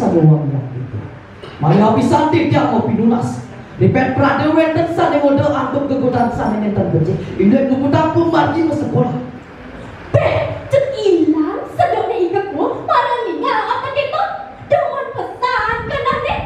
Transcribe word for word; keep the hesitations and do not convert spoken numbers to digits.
Saluang yang itu. Maya pisan dia mau pinunas. Di pet prade wenten sane ngode antuk gegodan sane nenten becik. Indik kukutan pun margi mesekolah. Beh, cek ilang sedokne iketmu marang ningal apa keto? Dengan pesan kanane.